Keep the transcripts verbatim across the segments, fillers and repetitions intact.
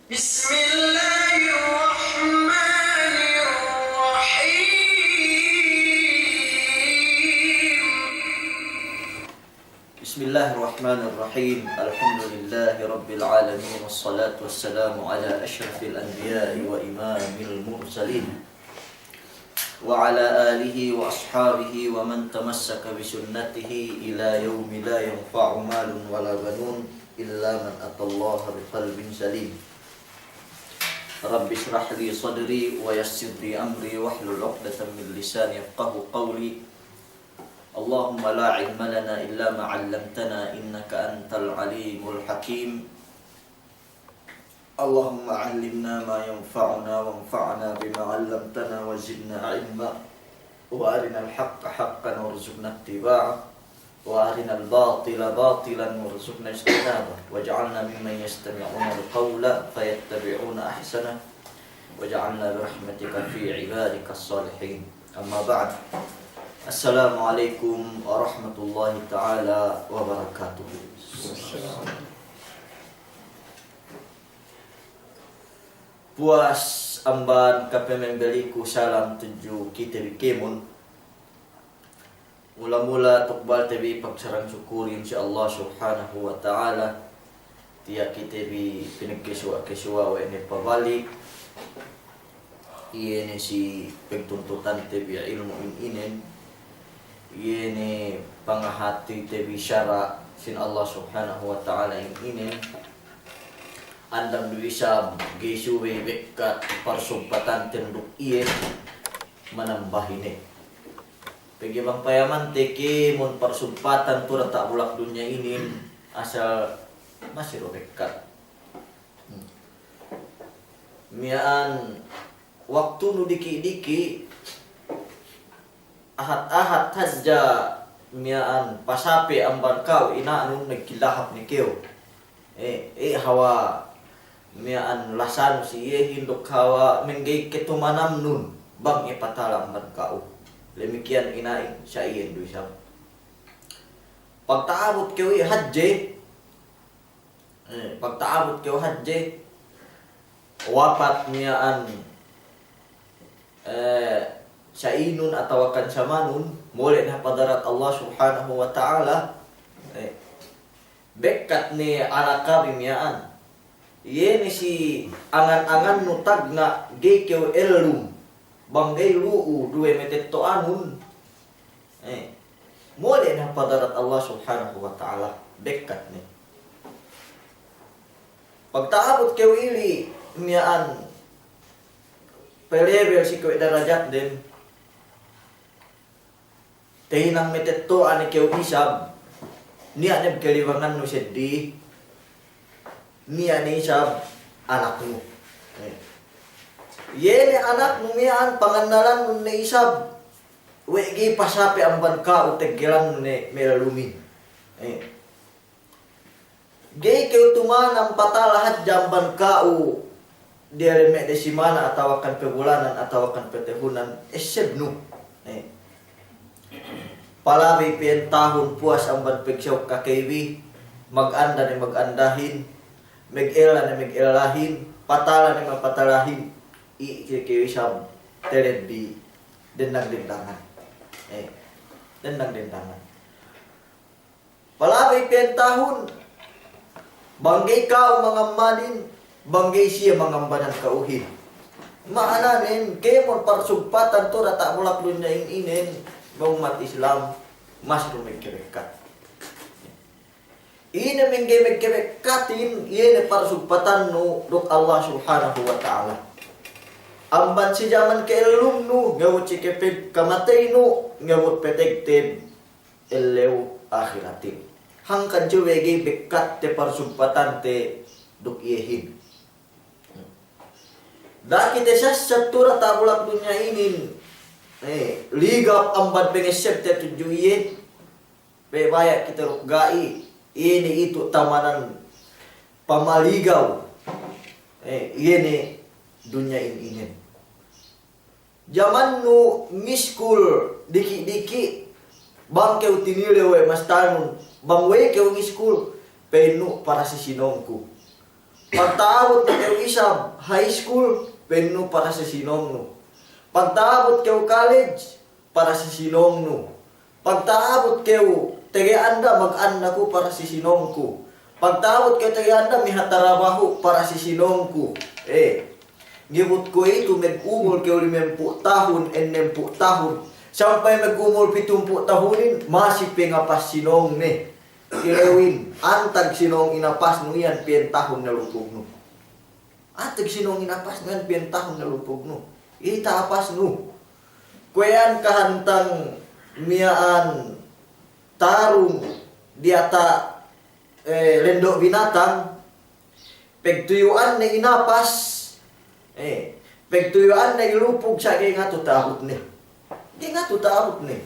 بسم الله الرحمن الرحيم. بسم الله الرحمن الرحيم. الحمد لله رب العالمين، والصلاة والسلام على أشرف الأنبياء وإمام المرسلين، وعلى آله وأصحابه ومن تمسك بسنته إلى يوم لا ينفع مال ولا بنون إلا من أتى الله بقلب سليم. رب اشرح لي صدري ويسر لي أمري واحلل عقدة من لساني يفقهوا قولي. اللهم لا علم لنا إلا ما علمتنا إنك أنت العليم الحكيم. اللهم علمنا ما ينفعنا وانفعنا بما علمتنا وزدنا علما، وأرنا الحق حقا وارزقنا اتباعه، وأرنا الباطل باطلا وارزقنا اجتنابه، واجعلنا ممن يستمعون القول فيتبعون أحسنه، واجعلنا برحمتك في عبادك الصالحين. أما بعد، السلام عليكم ورحمة الله تعالى وبركاته. Puwas amban kapemembeliku salam tudju kite bi kēmon. Mula-mula tukbalte bi pagsarang-sukuri si Allah Subhanahu wa Ta'ala, tiya' kite bi pinagkesuwa'-kesuwa' we' ne pabalik, iye ne si pagtuntutante bi ilmu' in inen, iye ne pangahatite bi sara' sin Allah Subhanahu wa Ta'ala in inen. Andang du isab ga'i subey bekkat parsumpatante duk iye manambahine. Pegge' bang payamante kēmon parsumpatan tu diyata' bulak dunya inin, asal masi du bekkat. Hmm. Miya'an waktunu diki'-diki', ahat-ahat hadja miya'an pasape amban ka'u ina'nun, nagkilahap ne kew. E, e, hawal miya'an lasanu si iyehin duk hawal mangga'i ketumanamnun bang iye patala amban ka'u. Damikkiyan ina'in sa iyehin du isab. Pagta'abut kew iye hadje, e, pagta'abut kew hadje, wapat miya'an, e, sa'inun atawakan samanun, mole' ne hap hadarat Allah Subhanahu wa Ta'ala, e, bekkat ne alakabi miya'an. Iye ne si angan-angannu tagna' ga'i kew ellum, bang ga'i lu'u duwe matetto'anun. E, mole' ne hap hadarat Allah Subhanahu wa Ta'ala, bekkat ne. Pagta'abut kew ili miya'an pe-level si kuwe' darajatden, tahinang matetto'a ne kew isab, niya' ne kalibangannu seddili, niya' ne isab anaknu. E. Iye ne anaknu miya'an pangannalannun ne isab, we' ga'i pasape amban ka'u teggelannun ne me' ellumin. E. Ga'i kew tumanam patala hadja amban ka'u diyalem me' de simana atawakan pe bulanan atawakan pe tahunan, essebnu. E. Palabey piyen tahun puwas amban pegsaw kakey bi, maganda ne magandahin, magella ne magellahin, patala ne mapatalahin, i' kew isab telebbi dendang-dendangan. E, dendang-dendangan. Palabey piyen tahun, bang ga'i ka'u mangammalin, bang ga'i siye mangambanan ka'uhin. Ma'ananen, kēmon parsumpatan tu diyata' bulak dunya in inen, me' ummat Islam, masi du magkabekkat. Ine mangga'i magkabekkatin, iye ne parsumpatannu duk Allah Subhanahu wa Ta'ala. Amban si jaman ka'ellumnu, ngewut si kapeg kamateynu, ngewut pe tegteg ellew ahiratin. Hangkan subey ga'i bekkatte parsumpatante duk iyehin. Da'a kite sassat tu diyata' bulak dunya inin, e, ligap amban pangessebte tudju iye, pe baya' kite duk ga'i, iye ne itu' tamanan pamaligaw, e, iye ne dunya in inen. Jamannu ngiskul diki'-diki', bang kew tinilew we' mastanun, bang we'ey kew ngiskul, pa'innu para si sinōngku. Pagta'abut kew isab high school, pa'innu para si sinongnu. Pagta'abut kew college, para si sinongnu. Pagta'abut kew tege'anda, mag'anda ku para si sinongku. Pagta'abut kew tege'anda, miha tarabahu para si sinongku. Eh, ngibut kuwe'itu, mag'umul kew limempū' tahun, ennempū' tahun, sampay mag'umul pitumpū' tahunin, masi pe ngapas sinong ne. Ilewin, antag sinong inapasnu iyan piyen tahun ne lupugnu. Antag sinong inapasnu iyan piyen tahun ne lupugnu. Ita apasnu. Kuwe' iyan kahantang miya'an tarung diyata', eh, lendo' binatang, pegtuyu'an ne inapas, eh, pegtuyu'an ne ilupug sa' ga'i ngatu ta'abutne. Ga'i ngatu ta'abutne.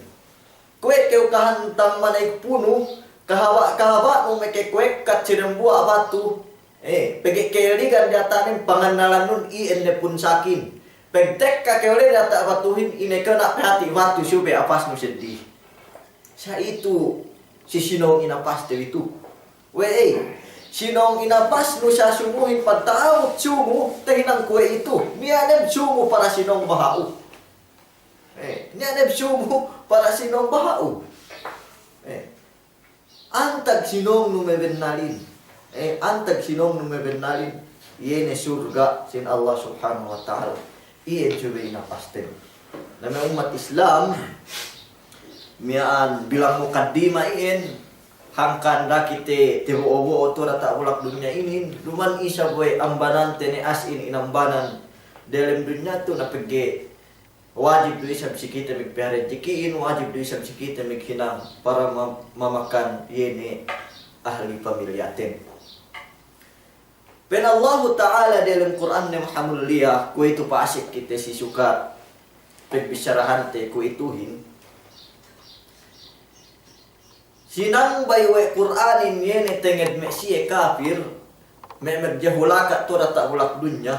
Kuwe' kew kahantang manayik punu, kahaba'-kahaba'nu meke kuwe' ekkat si dembuwa' batu, eh, pegge' keligan diyata'nen pangannalannun iyan ne punsakin. Pegtekka kew le diyata' batuhin, ine kew na' pe hati' batu, subey apasnu seddili. Sa' itu si sinong inapaste itu. We'ey, sinong inapasnu sa' sumuhin pagta'abut sumu, tahinang kuwe'itu. Niya' ne sumu para sinong baha'u. Eh, niya' ne sumu para sinong baha'u. Eh, antag sinongnu mabennalin. Eh, antag sinongnu mabennalin. Iye ne surga' sin Allah Subhanahu wa Ta'ala. Iye subey inapasten. Na me' ummat Islam, miya'an bilang mukaddima iyan, hangkan da'a kite tabo'o-bo'o tu diyata' bulak dunya inin, duma'in isab we' ambanante ne as'in inambanan delem dunya tu, na pegge' wajib du isab si kite magpiha rejeki'in, wajib du isab si kite maghinang para ma-, mamakan iye ne ahli pamilyaten. Pa'in Allahu Ta'ala delem Kur'anne mahamulliya, kuwe'itu pa'asek kite si sukat pagbissarahante kuwe'ituhin. Sinangbay we' Kur'anin iye ne tenged me' siye kapir, me' magjahulaka' tu diyata' bulak dunya.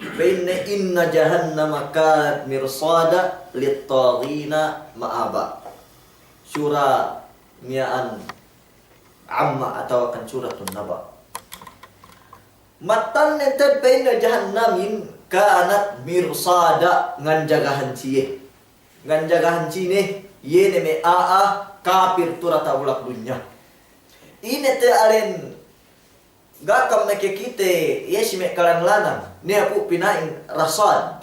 Pa'inne, "Inna jahannama kanat mirsada lit-taghina ma'aba." Sura miya'an Amma atawakan Suratun Naba. Mattan ne te'ed pa'inne jahannamin kanat mirsada, nganjagahan siye. Nganjagahan sine, iye ne me' a'a kapir tu diyata' bulak dunya. Ine te alen ga' kam makakite iye si me' kalanlanan, niya' pu pina'in rasad.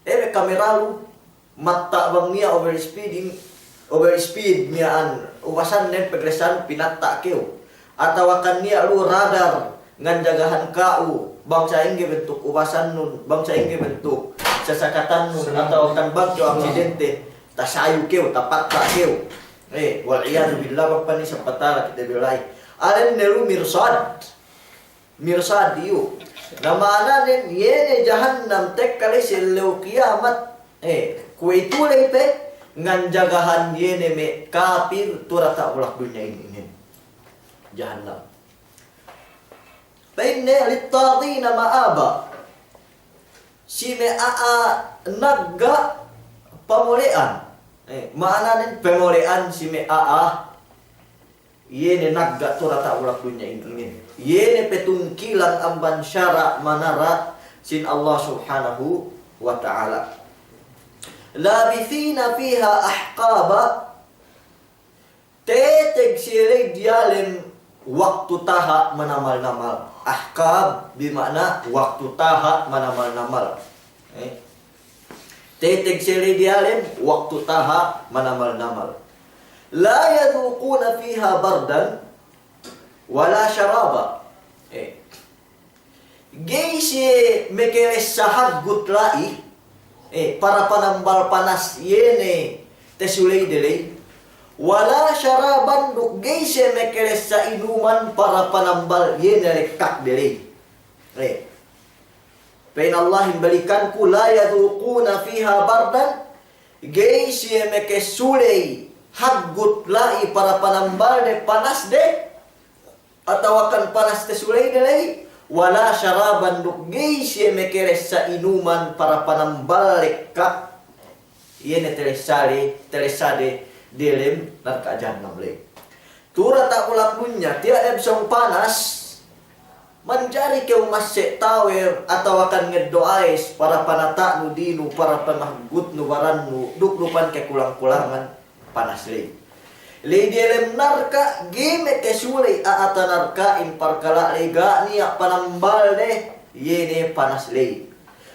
Ebe kamera lu, matta' bang niya' overspeeding, overspeed miya'an, ubasan ne peglessan pinatta' kew. Atawakan niya' lu radar, nganjagahan ka'u, bang sa'ingge bentuk ubasannun, bang sa'ingge bentuk sasakatannun, atawakan bang kew aksidente, tasayu kew, tapatta' kew. Eh, wal iyadu billah, bang pani sapatala kite billahi. Alen ne lu mirsad. Mirsad iyu. Na ma'ananen, iye ne jahannam tekka le si ellew kiyamat. Eh, kuwe'itu ley pe, nganjagahan iye ne me' kapir tu diyata' bulak dunya inin. Jahannam. Pa'inne lit-taghina ma'aba. Si me' a'a nagga' pamole'an. Eh, ma'ananen pamole'an si me' a'a iye ne nagga' tu diyata' bulak dunya inin. Iye ne petungkilan amban sara' manara' sin Allah Subhanahu wa Ta'ala. Labithina fiha ahqaba, teteg siye ley diyalem waktu taha' manamal-namal. Ahqab bi ma'na waktu taha' manamal-namal. Eh? Teteg siye ley diyalem waktu taha' manamal-namal. La yadhuquna fiha bardan wala sharaba. Eh. Ga'i siye makalessa haggut la'i, eh, para panambal panas iye ne tasuleyde ley. Wala sharaban, duk ga'i siye makalessa inuman para panambal iye ne lekkakde ley. Eh. Pa'in Allahin balikanku, la yadhuquna fiha bardan, ga'i siye makasuley haggut la'i para panambalde panasde, atawakan panas tasuleyde ley, wala sharaban, duk ga'i siye makalessa inuman para panambal lekkak. Iye ne talessade, talessade delem narka' jahannam ley. Tu diyata' bulak dunya, tiya' ne sōng panas, Manjari kew masse' tawer atawakan ngeddo' ayes para panata'nu dinu, para pamahaggutnu barannu, duk du pan kekulang-kulangan, panas ley. Ley diyalem narka', ga'i makasuley a'a tanarka'in parkala' ley ga' niya' panambalde, iye ne panas ley.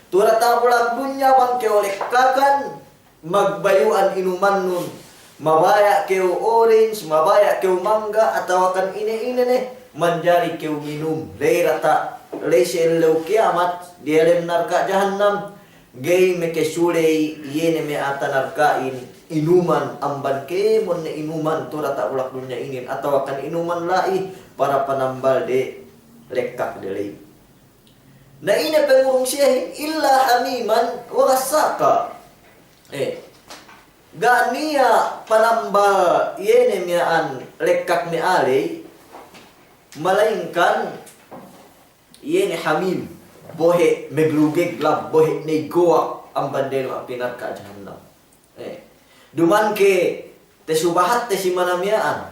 Tu diyata' bulak dunya bang kew lekkakan, magbayu'an inumannun, mabaya' kew orange, mabaya' kew mangga, atawakan ine-ine ne, manjari kew nginum. Ley diyata', ley si ellew kiyamat, diyalem narka' jahannam, ga'i makasuley iye ne me' a'a tanarka'in inuman, amban kēmon ne inuman tu diyata' bulak dunya inin, atawakan inuman la'i para panambalde lekkakde ley. Na ine pangurung siyehin, illa hamiman wa ghassaqa. Eh, ga' niya' panambal iye ne miya'an lekkak me' a'a ley, malayingkan iye ne hamim, bohe' maglugeg lab, bohe' ney gowak amban delem api narka' jahannam. Eh, duma'in ke tasubahatte si mana miya'an.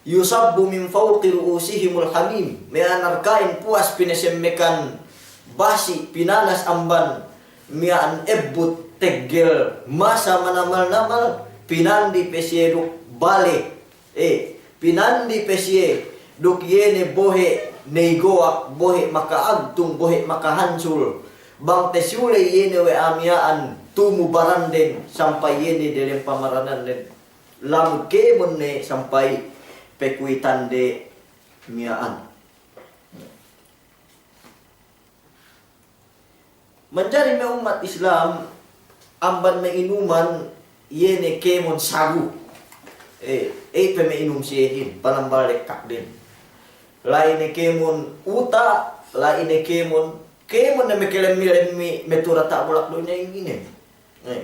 Yusabbu min fawqi ru'usihimul hamim. Me' a'a narka'in puwas pinasemmekan basi', pinanas amban miya'an ebbut teggel masa manamal-namal, pinandi pe siye duk bale. Eh, pinandi pe siye duk iye ne bohe' ney gowak, bohe' maka'agtung, bohe' makahansul. Bang tasuley iye ne we' a'a miya'an tumu baranden sampay iye ne delem pamaranannen, lamud kēmon ne sampay pakuwitande miya'an. Manjari me' ummat Islam, amban me' inuman, iye ne kēmon sagu. Eh, ey pe me' inum siyehin, panambal lekkakden. La'i ne kēmon uta', la'i ne kēmon, kēmon ne makalemmi-lemmi me' tu diyata' bulak dunya inin. Eh.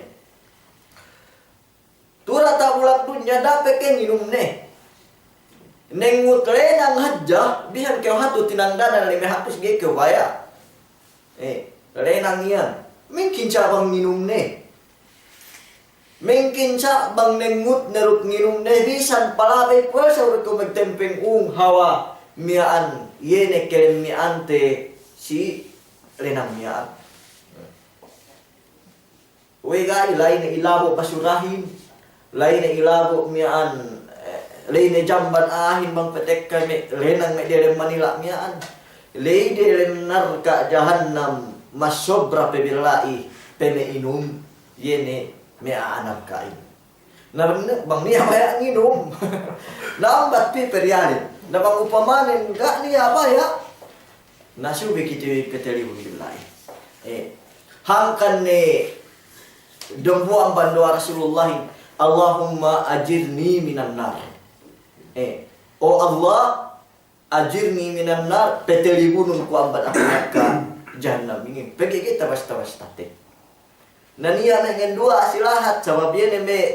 Tu diyata' bulak dunya da'a pe kew nginumne. Nengut lenang hadja, bisan kew hatu tinangdanan lime hatus ga'i kew baya'. Eh, lenang iyan. Mengkin sa' bang nginumne. Mengkin sa' bang nengut ne duk nginumne, bisan palabey puwasa du kew magtempeng ung hawa miya'an, iye ne kelemmi'ante si lenang miya'an. We' ga'i, la'i ne ilabo' basurahin, la'i ne ilabo' miya'an, eh, la'i ne jamban a'ahin bang patekka me' lenang me' delem Manila' miya'an. La'i delem narka' jahannam masobra pe billa'i pe me' inum, iye ne me' a'a narka'in. Na bang, bang niya' baya' nginum. Na ambat pī pe diyalem. Na bang upamanen ga' niya' baya', na subey kite bi patalibun billahi. Eh, hangkan ne dambuwa' amban du'a Rasulullahin, "Allahumma ajirni minan nar." Eh, "O Allah, ajirni minan nar," patalibunun ku amban api narka' jahannam inin. Pegge' ga'i tabasta-bastate. Na niya' ne ngenduwa'a si lahat, sabab iye ne me'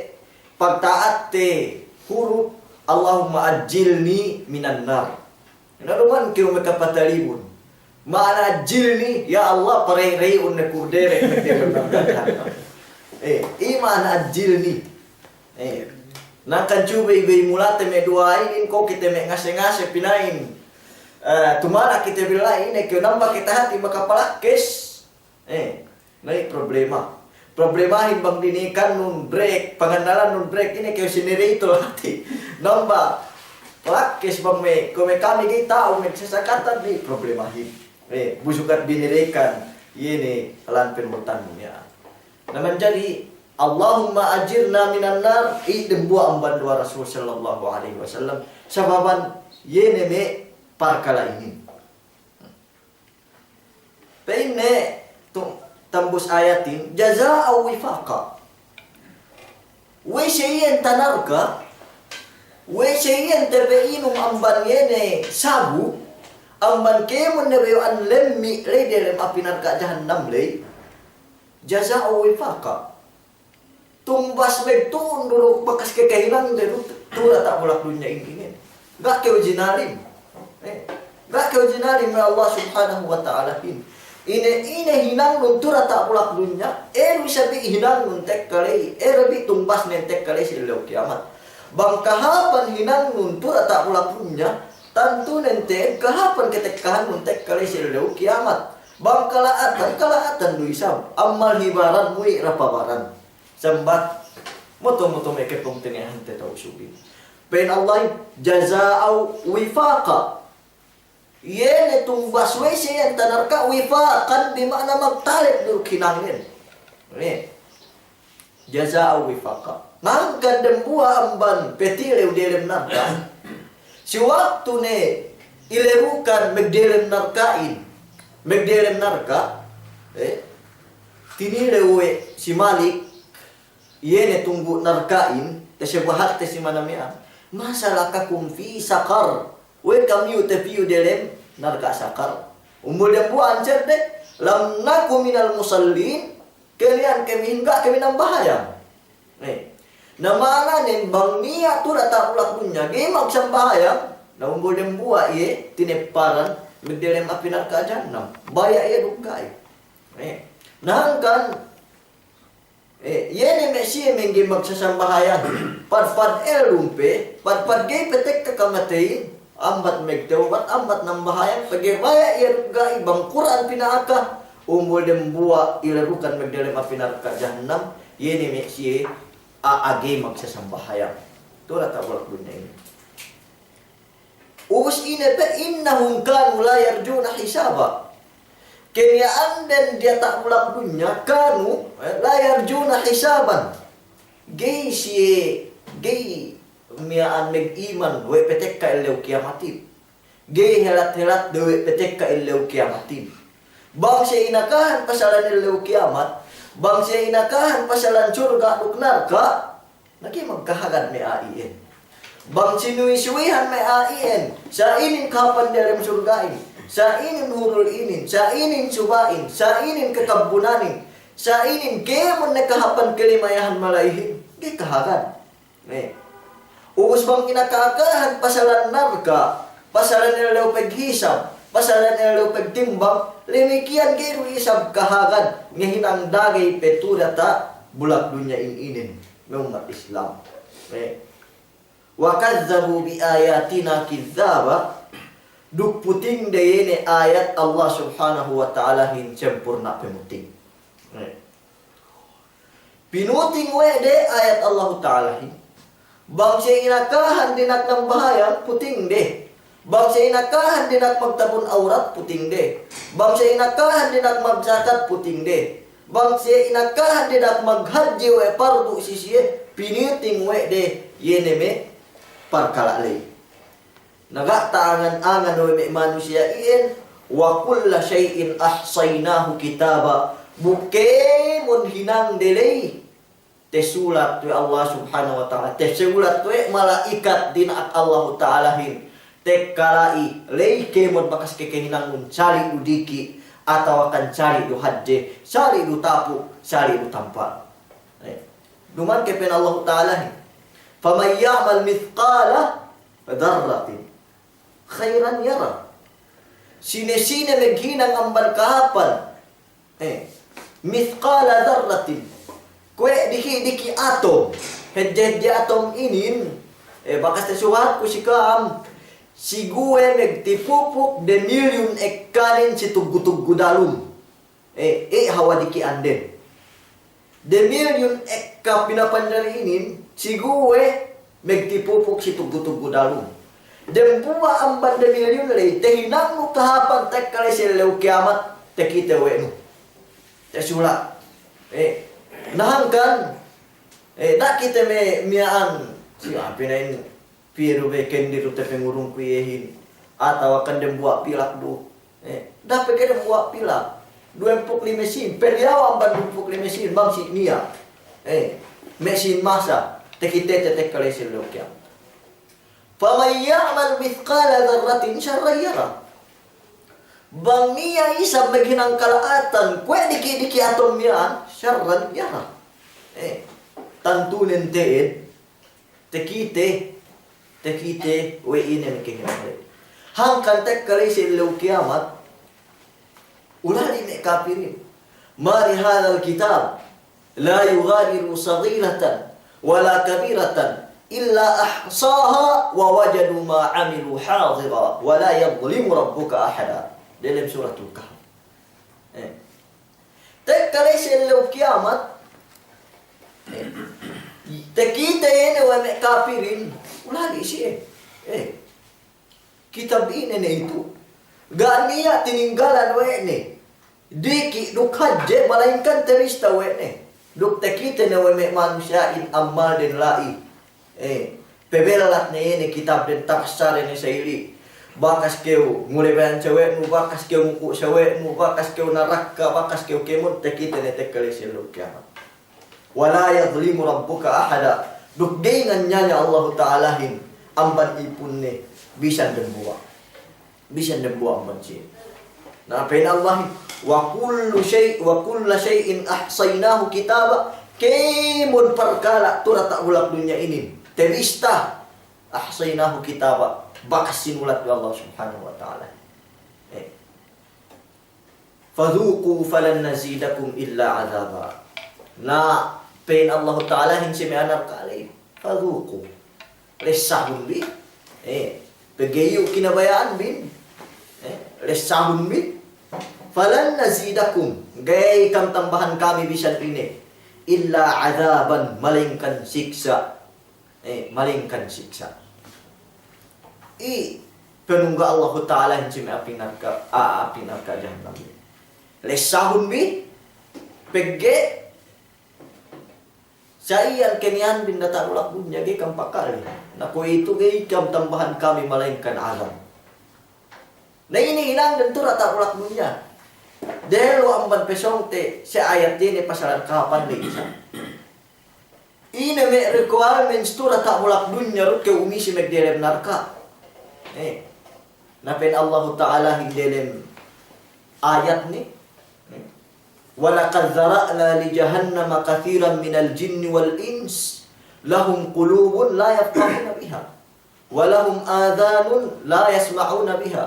pagta'atte hurup, "Allahumma ajjilni minan nar." Na duma'in kew makapatalibun. Ma'ana ajjilni, ya Allah, parey-reyun ne ku diyalem, diyalem narka' jahannam. Eh, iye ma'ana ajjilni. Eh, na kan subey bey mulate me' duwa'in, ko' kite me' ngase-ngase pina'in. Eh, tumana' kite billahi ine, kew namba kite hati' makapalakkes. Eh, na iye problema. Problemahin bang dinikannun break, pangannalannun break, ine kew sinirey tu hati'. Namba, lakkes bang me', kuwe' me' kami ga'i ta'u me' sasakatan, na iye problemahin. Eh, bu sukat binirekan, iye ne lan penultanun iyan. Na manjari, "Allahumma ajirna minan nar," iye dambuwa' amban du'a Rasul sallallahu alaihi wasallam. Sababan, iye ne me' parkala' inin. Pa'inne tu tambus ayatin, jaza'an wifaqa. We' siye iyan tanarka, we' siye iyan tapa'inum amban iye ne sabu, amban kēmon ne bayu'an lemmi' ley diyalem api narka' jahannam ley, jaza'an wifaqa. Tumbas magtu'un du duk bakas kakahinangde du tu diyata' bulak dunya inin. Ga' kew jinalim. Eh, ga' kew jinalim we' Allah Subhanahu wa Ta'alahin. Ine, ine hinangnun tu diyata' bulak dunya, iye du isab bi hinangnun tekka ley, iye du bi tumbasnen tekka ley si ellew kiyamat. Bang kahāpan hinangnun tu diyata' bulak dunya, Tantu ne te'ed kahāpan ketekkahanun tekka la'i si ellew kiyamat. Bang kala'atan, kala'atan du isab. Ammal hibaran muwi' rapabaran. Sambat, moto-moto me' kepungtina'ihante ta'usugin. Pa'in Allah, jaza'an wifaqa. Iye ne tumbas we' siye iyan tanarka' wifaqan, bi ma'na magtalep duk hinangnen. Ne. Jaza'an wifaqa. Hangkan dembuwa' amban petilew diyalem narka'. Si waktu ne ilerukan magdiyalem narka'in. Magdiyalem narka'. Eh. Tinilew we' si Malik. Iye ne tunggu' narka'in, tasebahatte si maname'an. Ma salakakum fi saqar. We' kam iyu' tapiyu delem narka' Saqar. Umbul dembuwa' answer de, lam naku minal musallin, kaliyan kami, ga' kami nambahayang. Eh. Na ma'ananen bang niya' tu diyata' bulak dunya, ga'i magsambahayang, na umbul dembuwa' iye, tinepparan, magdelem api narka' jahannam. Baya' iye duk ga'i. Eh. Na hangkan, Eh, iye ne me' siye mengge magsasambahayang. Padpad ellum pe, padpad ga'i pe tekka kamateyin, ambat magtawbat, ambat nambahayang, pegge' baya' iye duk ga'i bang Kur'an pina'aka, umbul dembuwa' ilerukan magdelem api narka' jahannam, iye ne me' siye a'a ga'i magsasambahayang. Tu diyata' bulak dunya inin. Ubus ine pe, innahum kanu la yarjuna hisaba. Kemiya'anden diyata' bulak dunya, kanu, eh, la yarjuna hisaban. Ga'i siye, ga'i miya'an magiman we' pe tekka ellew kiyamatin. Ga'i helat-helat de we' pe tekka ellew kiyamatin. Bang siye inakahan pasalan ellew kiyamat, bang siye inakahan pasalan surga' duk narka', Na ga'i magkahagad me' a'a iyan. Bang sinuwi-suwihan me' a'a iyan, sa' inin kahāpan diyalem surga'in, sa' inin hurul inin, sa' inin suba'in, sa' inin kakabbunanin, sa' inin kēmon ne kahāpan kalimayahan mala'ihin, ga'i kahagad. Ne. Ubus bang inaka-akahan pasalan narka', pasalan ellew paghisab, pasalan ellew pagtimbang, damikkiyan ga'i du isab kahagad, ngahinang dagey pe tu diyata' bulak dunya in inin. Me' ummat Islam. Eh. Wa kadhdhabu bi ayatina kidhdhaba. Duk puting de iye ne ayat Allah Subhanahu wa Ta'alahin sempurna' pamuting. Eh. Pinuting we' de ayat Allahu Ta'alahin. Bang siye inakahan dina'ak nambahayang, puting de. Bang siye inakahan dina'ak magtabun awrat, puting de. Bang siye inakahan dina'ak magsakat, puting de. Bang siye inakahan dina'ak maghadji we' pardu' si siye, pinuting we' de, iye ne me' parkala' ley. Na ga' ta'angan-angan we' me' manusiya' iyan, wa kulla shay'in ahsaynahu kitaba. Bu kēmon hinang de ley. Tasulat we' Allah Subhanahu wa Ta'ala, tasulat we' mala'ikat dina'ak Allahu Ta'alahin, tekka la'i, ley kēmon bakas kakahinangnun, sali' du diki', atawakan sali' du hadje, sali' du tapu', sali' du tampa'. Eh, duma'in ke pa'in Allahu Ta'alahin, faman ya'mal mithqala dharratin khayran yarah. Sine-sine maghinang amban kahāpan, eh, mithqala dharratin, kuwe' diki'-diki' atom, hadje-hadje atom inin, eh, bakas tasulat ku si ka'am, siguwe' magtipupuk damilyun ekkanen si tuggu-tuggu dalum. Eh, eh, hawal diki'anden. Damilyun ekka pinapanjari inin, siguwe' magtipupuk si tuggu-tuggu dalum. Dembuwa' amban damilyun ley, tahinangnu kahāpan tekka la'i si ellew kiyamat, takite we' nu. Tasulat. Eh, na hangkan, eh, da'a kite me' miya'an, si apina inin, piye du be kendi du tapangurungku iyehin, atawakan dembuwa' pilak du. Eh, da'a pe ke dembuwa' pilak. Duwempū' lime sīn, pariyawa' amban duwempū' lime sīn, bang si niya'. Eh, me' sīn masa, takitete tekka la'i si ellew kiyamat. Faman ya'mal mithqala dharratin sharran yarah. Bang niya' isab maghinang kala'atan, kuwe' diki'-diki' atom miya'an, sharran yarah. Eh, tantunen te'ed, takite, takite we' ine me' kahinang ley. Hangkan tekka la'i si ellew kiyamat, ulali' me' kapirin. Ma li hadhal kitab la yughadiru saghiratan wala kabiratan إلا أحصاها ووجدوا ما عملوا حاضرا ولا يظلم ربك أحدا. Delem Suratul Kahf. Eh. Tekka la'i si ellew kiyamat. Eh. Takite iye ne we' me' kapirin. Ulali' siye. Eh. Kitab ine ne itu? Ga' niya' tininggalan we' ne diki' duk hadje, malaingkan tabista we' ne. Duk takite ne we' me' manusiya'in ammalden la'i. Eh, pabellat ne iye ne kitabden, tabassade ne sa ili'. Bakas kew ngule bayan sawe'nu, bakas kew muku' sawe'nu, bakas kew narakka, bakas kew kēmon, takite ne tekka la'i si ellew kiyamat. ولا يظلم ربك أحدا. Duk ga'i nganiyaya Allahu Ta'alahin amban ipunne bisan dambuwa'. Bisan dambuwa' amban siye. Na pa'in Allahin, وكل شيء، وكل شيء أحصيناه كتابا. Kēmon parkala' tu diyata' bulak dunya inin, tabista. أحصيناه كتابا. Bakas sinulat we' Allah Subhanahu wa Ta'ala. Eh. فذوقوا فلن نزيدكم إلا عذابا. Na, pa'in Allahu Ta'alahin si me' a'a narka' ley, فذوقوا. Lessahun bi. Eh, pegge' iyu' kinabaya'anbin. Eh, lessahun bi. فلن نزيدكم. Ga'i kam tambahan kami bisan ine. إلا عذابا, malaingkan siksa'. Eh, malaingkan siksa'. I, panungga' Allahu Ta'alahin si me' api narka', a, api narka' jahannam. Lessahun bi, pegge' sa iyan keniyanbin diyata' bulak dunya, ga'i kam pakale. Na kuwe'itu ga'i kam tambahan kami malaingkan azab. Na ine hinangden tu diyata' bulak dunya? Dehellu amban pasōngte si ayat ine pasalan kahāpan ley isab. Ine me' requirements tu diyata' bulak dunya duk kew umisi magdiyalem narka'? Eh. Na pa'in Allahu Ta'alahin diyalem ayatne. Eh. ولقد ذرأنا لجهنم كثيرا من الجن والإنس لهم قلوب لا يفقهون بها ولهم آذان لا يسمعون بها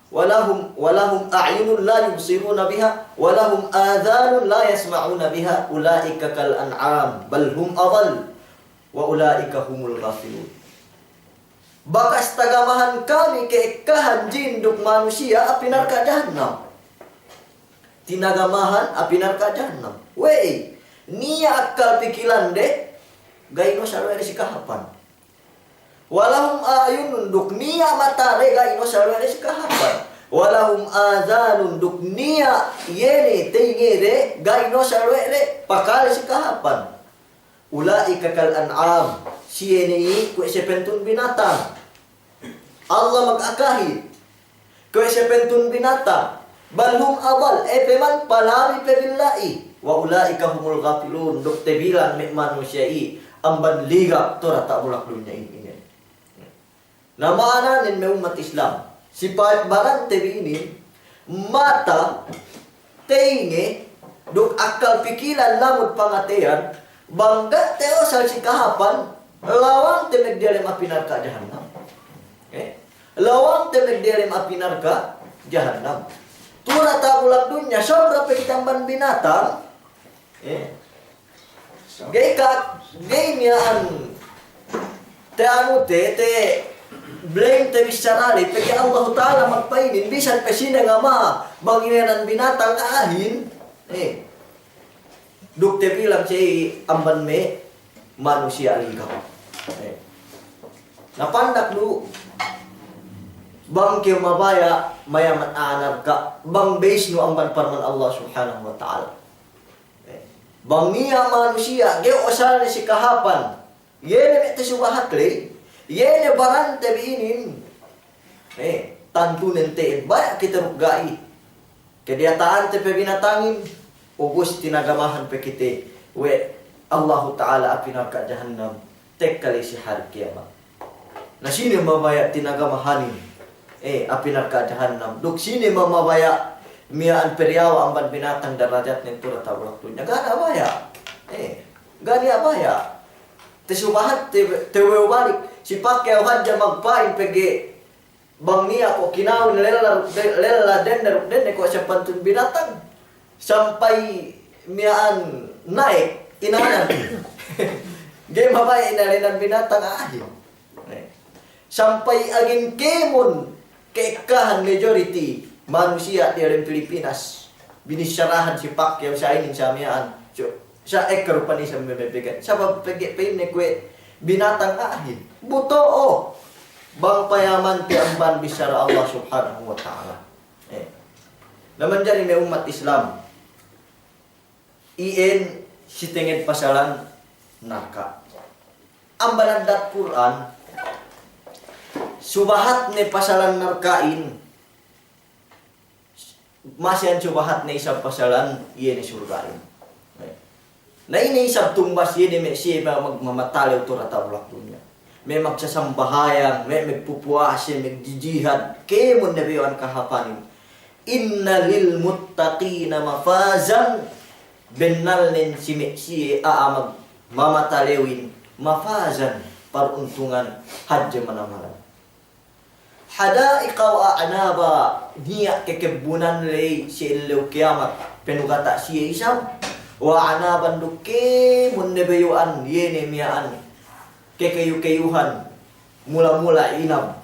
ولهم، ولهم أعين لا يبصرون بها ولهم آذان لا يسمعون بها أولئك كالأنعام بل هم أضل وأولئك هم الغافلون. Bakas tagamahan kami ka'ekkahan jin duk manusiya' api narka' jahannam. Tinagamahan api narka' jahannam. We'ey? Niya' akkal pikilande, ga'i inusal we' de si kahāpan. ولهم أعين, duk niya' matade ga'i inusal we' de si kahāpan. ولهم آذان, duk niya' iye ne teyingede ga'i inusal we' de pakale si kahāpan. أولئك كالأنعام, siye ne i kuwe' sapantun binatang. Allah magakahi. Kuwe' sapantun binatang. بل هم أضل, e pe man palami pe bi la'i. وأولئك هم الغافلون, duk tabilang me' manusiya' i amban ligap tu diyata' bulak dunya inin. Na ma'ananen me' ummat Islam, si pa'in barante bi inin, mata, teyinge, duk akkal pikilan lamud pangateyan, bang ga' te usal si kahāpan, lawangte magdiyalem api narka' jahannam. Eh? Lawangte magdiyalem api narka' jahannam. Tu diyata' bulak dunya, sobra pe kite amban binatang. Eh? Ga'i ka, ga'i miya'an te anu te, te blame te bissara ley, pegge' Allahu Ta'ala magpa'inin, bisan pe sine ngama bang ine nan binatang a'ahin. Eh. Duk tabilang siye amban me' manusiya' ligap. Eh. Na pandak du, bang kew mabaya' mayaman a'a narka', bang base nu amban parman Allah Subhanahu wa Ta'ala. Eh, bang niya' manusiya' ga'i usalne si kahāpan, iye ne me' tasubahat ley, iye ne barante bi inin. Eh, tantunen te'ed baya' kite duk ga'i. Kadiyata'ante pe binatangin, ubus tinagamahan pe kite we' Allahu Ta'ala api narka' jahannam. Tekka ley si hari kiyamat. Na sine mabaya' tinagamahanin, eh, api narka' jahannam? Duk sine ma-, mabaya' miya'an padiyawa' amban binatang darajatnen tu diyata' bulak dunya? Ga' niya' baya'. Eh, ga' niya' baya'. Tasubahat te, te wew balik. Si pake aw hadja magpa'in pegge' bang niya' ko' kinawin lella, lella dende duk dende ko' sapantun binatang. Sampay miya'an na'ek inanan. Ga'i mabaya' inalenan binatang a'ahin. Eh. Sampay agin kēmon ke'ekkahan majority manusiya' diyalem Pilipinas. Binissarahan si Pacquiao, sa inin, sa miya'an. So, sa ekka rupa ne isab me' mabegad. Sabab pegge' pa'inne kuwe' binatang a'ahin. Bu to'o. Bang payamante amban bissara Allah Subhanahu wa Ta'ala. Eh. Na manjari me' ummat Islam. Iyan si tenged pasalan narka'. Amban addat Kur'an, subahatne pasalan narka'in, masi iyan subahatne isab pasalan iye ne surga'in. Na ine isab tumbas iye ne me' siye mag-, mamatalew tu' diyata' bulak dunya. Me' magsasambahayang, me' magpupuwase, magjijihad, kēmon ne bayu'an kahāpanin. Inna lil muttaqina mafazan, bennalnen si me' siye a'a mag-, mamatalewin, mafazan, paruntungan hadje manamalan. Hada'iqa wa a'naba, niya' kekebbunan ley si ellew kiyamat, penugata' siye isab, wa a'naban duk kēmon ne bayu'an, iye ne miya'an, kekayu-kayuhan, mula-mula inab,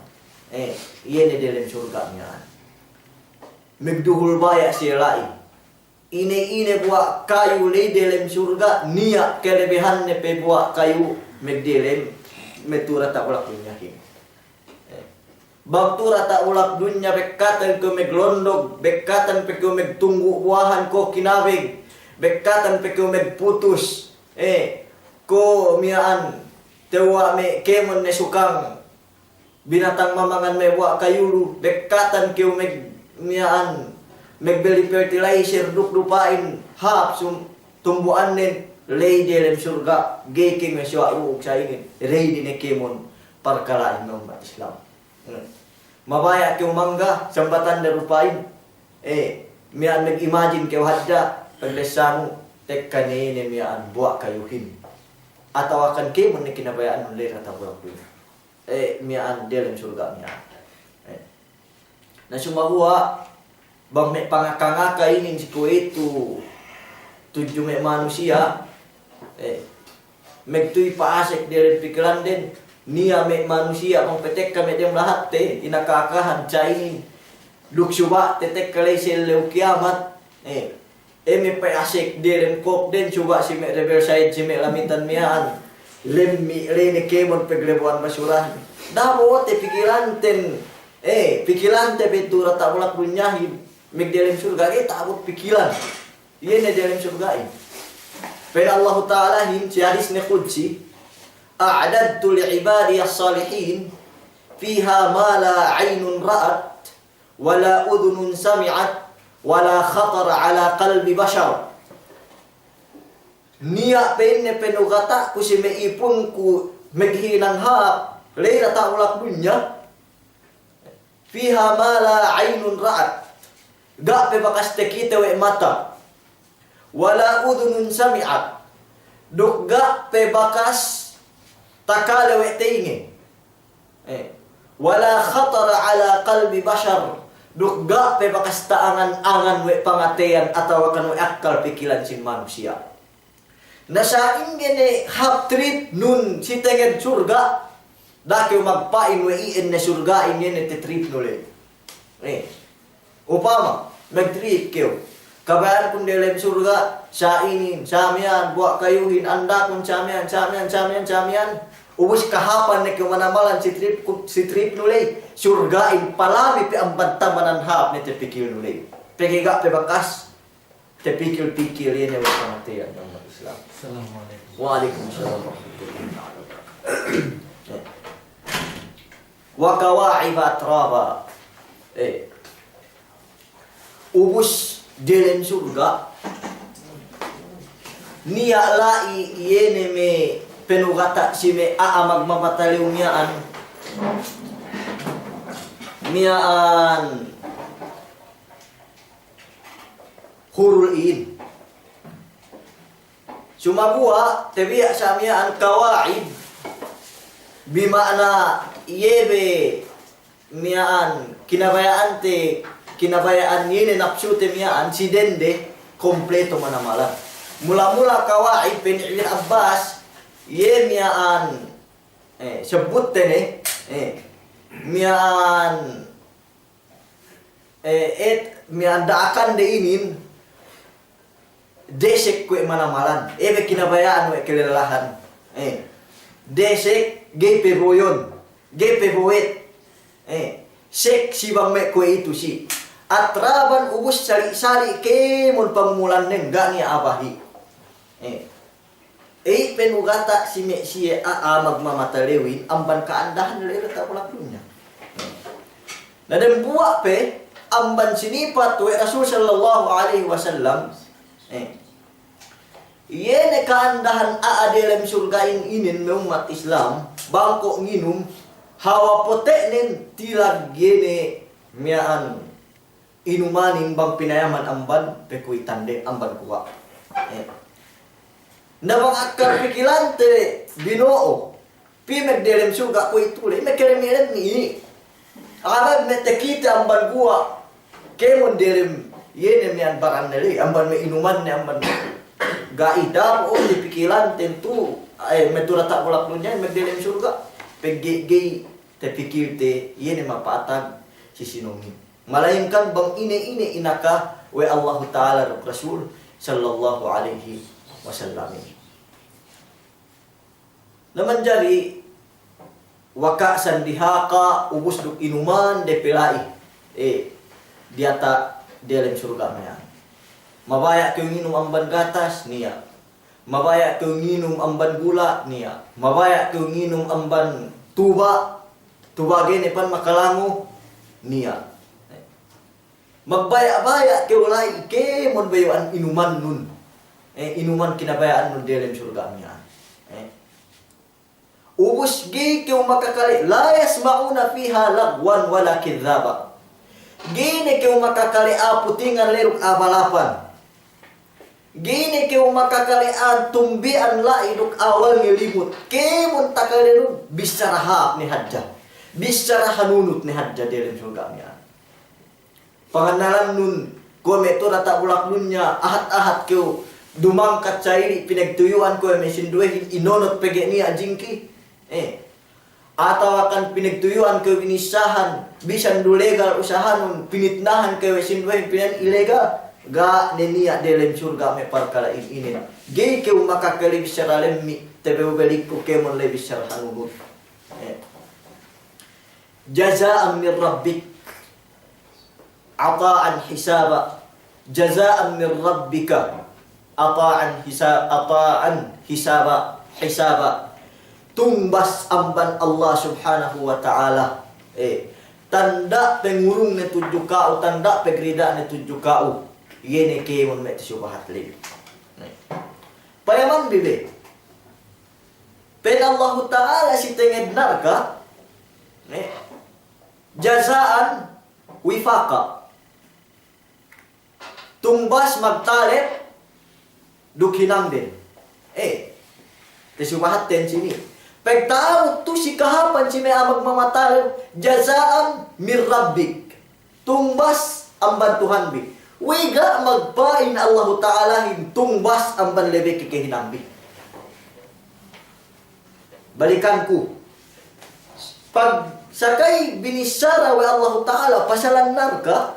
eh, iye ne delem surga' miya'an. Magduhul baya' siye la'i. Ine-ine buwa' kayu ley delem surga', niya' kelebehanne pe buwa' kayu magdelem me' tu' diyata' bulak dunyahin. Eh. Bang tu' diyata' bulak dunya bekkatan kew maglondog, bekkatan pe kew magtunggu' buwahan ko' kinabeg, bekkatan pe kew magputus, eh, ko' miya'an tewwa' me' kēmon ne sukang binatang mamangan me' buwa' kayu lu, bekkatan kew mag-, miya'an, magbelli fertilizer duk dupa'in hāp sum-, tumbu'annen ley delem surga', ga'i kew masuwa' u'ug sa inin, ready ne kēmon parkala'in me' ummat Islam. Hmm. Mabaya' kew mangga, sambatande dupa'in, eh, miya'an mag-imagine kew hadja, paglessanu, tekka ne ine miya'an buwa' kayuhin. Atawa kan kēmon ne kinabaya'anun ley diyata' bulak dunya. Eh, miya'an delem surga' miya'an. Eh. Na sumaguwa', bang me' pangaka-ngaka inin si kuwe'itu tudju me' manusiya', eh, magtuwi pa'asek delem pikilanden, niya' me' manusiya' bang patekka me' dem lahatte, inaka-akahan sa inin, duk suba' tatekka ley si ellew kiyamat, eh, Emi pe asek delem kōkden, suga' si me' Riverside, si me' Lamitan miya'an. Lemmi' ley ne kēmon paglebo'an basurahin. Da'a bo'ote pikilanten, eh, pikilante pe tu' diyata' bulak dunyahin. Magdelem surga' ga'i ta'abut pikilan. Iye ne delem surga'in. Pa'in Allahu Ta'alahin si hadisne qudsi, "A'dadtu li ibadiyas salihin fiha ma la aynun ra'at, wa la udhunun sami'at, wa la khatara ala qalbi bashar." Niya' pa'inne panugata'ku si me' ipunku maghinang hāp ley diyata' bulak dunya, fiha ma la aynun ra'at, ga' pe bakas takite we' mata, wa la udhunun sami'at, duk ga' pe bakas takale we' teyinge. Eh. Wa la khatara ala qalbi bashar. Duk ga' pe bakas ta'angan-angan we' pangateyan atawa kan we' akkal pikilan sin manusiya'. Na sa'ingge ne hāp tripnun si tenged surga', da'a kew magpa'in we' iyan ne surga'in iye ne tatripnu ley. Eh. Upama, magtrip kew. Kabaya'ankun delem surga', sa inin, sa miya'an, buwa' kayuhin, andakun sa miya'an, sa miya'an, sa miya'an, sa miya'an. Ubus kahāpan ne kew manamalan si tripku, si tripnu ley. Surga'in palabi pe amban tamanan hāp ne tapikilnu ley. Pegge' ga' pe bakas tapikil-pikil iye ne we' pangateyan agama Islam. Assalamu alaikum. Wa alaikum salam warahmatullahi wabarakatuh. Wa kawa'iba atraba. Eh. Ubus delem surga', niya' la'i iye ne me' panugata' si me' a'a magmamatalew miya'an, miya'an hurul 'in. Sumaguwa' tabiya' sa miya'an kawa'ib, bi ma'na iye be miya'an kinabaya'ante, kinabaya'an iye ne napsute miya'an si dende kompleto manamalan. Mula-mula kawa'ib, pa'in Ibn Abbas, Iye miya'an, eh, sebbut te ne, eh, miya'an, eh, et, miya'an da'akan de inin, desek kuwe' manamalan, eh, be kinabaya'an we' kelellahan, eh, desek ga'i pe boyon, ga'i pe bowet, eh, sek si bang me' kuwe'itu si. Atraban ubus sali'-sali' kēmon pangmulannen ga' niya' abahi. Eh. Ey, penugata' si me' siye a'a magmamatalewin amban ka'andahan ley diyata' bulak dunya. Na dembuwa' pe amban sinipat we' Rasul sallallahu alaihi wasallam, eh, iye ne ka'andahan a'a delem surga'in inin me' ummat Islam, bang ko' nginum, hawa pote'nen tilag iye ne miya'an inumanin bang pinayaman amban pekuwitande amban guwa'. Eh. Na bang akkal pikilante bino'o, pī me' delem surga' kuwe'itu ley, me' kelem-lemmi. A'a me' takite amban guwa', kēmon delem, iye ne miya'an baranne ley, amban me' inumanne amban ga'i dapo' o, tapikilante tu, eh, me' tu'u diyata' bulak dunya, me' delem surga', pegge' ga'i tapikilte, iye ne mapatag si sinōngin. Malayingkan bang ine-ine inaka we' Allahu Ta'ala duk Rasul sallallahu alaihi wasallam. Na manjari wa ka'san dihaqa, ubus duk inuman de pe la'i, eh, diyata' delem surga' miya'an. Mabaya' kew nginum amban gatas, niya'. Mabaya' kew nginum amban gula', niya'. Mabaya' kew nginum amban tuba', tuba' ga'i ne pan makalango, niya'. Magbaya'-baya' kew la'i kēmon bayu'an inumannun. Eh, inuman kinabaya'annun delem surga' miya'an. Eh. Ubus ga'i kew makakale, la yasma'una fiha lagwan wala kidhdhaba. Ga'i ne kew makakale a'a putingan ley duk a'a balapan. Ga'i ne kew makakale a'a tumbi'an la'i duk a'a walnge limut. Kēmon takalenun, bissara hāp ne hadja. Bissara hanunut ne hadja delem surga' miya'an. Pangannalannun, kuwe' me' tu'u diyata' bulak dunya, ahat-ahat kew dumangkat sa'ili' pinagtuyu'an kuwe' me' sinduwehin inonot pegge' niya' jingki. Eh. Atawakan pinagtuyu'an kew binissahan, bisan du legal usahanun, pinitnahan kew we' sinduwehin pina'in ilegal. Ga' ne niya' delem surga' me' parkala'in inin. Ga'i kew makakale bissara lemmi', tabew belikku kēmon ley bissara hanunut. Eh. Jaza'an min rabbik. Ata'an hisaba, jaza'an min rabbika, ata'an hisa-, ata'an hisaba, hisaba. Tungbas amban Allah Subhanahu wa Ta'ala. Eh, tanda' pangurungne tudju ka'u, tanda' pagrida'ne tudju ka'u. Iye ne kēmon me' tasubahat ley. Payamanbi be. Pa'in Allahu Ta'ala si tenged narka', eh, jaza'an wifaqa. Tungbas magtalep duk hinangden. Eh, tasubahatten sini. Pagta'abut tu si kahāpan si me' a'a magmamatalep, jaza'an min rabbik. Tungbas amban Tuhanbi. We'ey ga' magpa'in Allahu Ta'alahin tungbas amban lebe ke kehinangbi. Balikanku. Pag sakay binissara we' Allahu Ta'ala pasalan narka',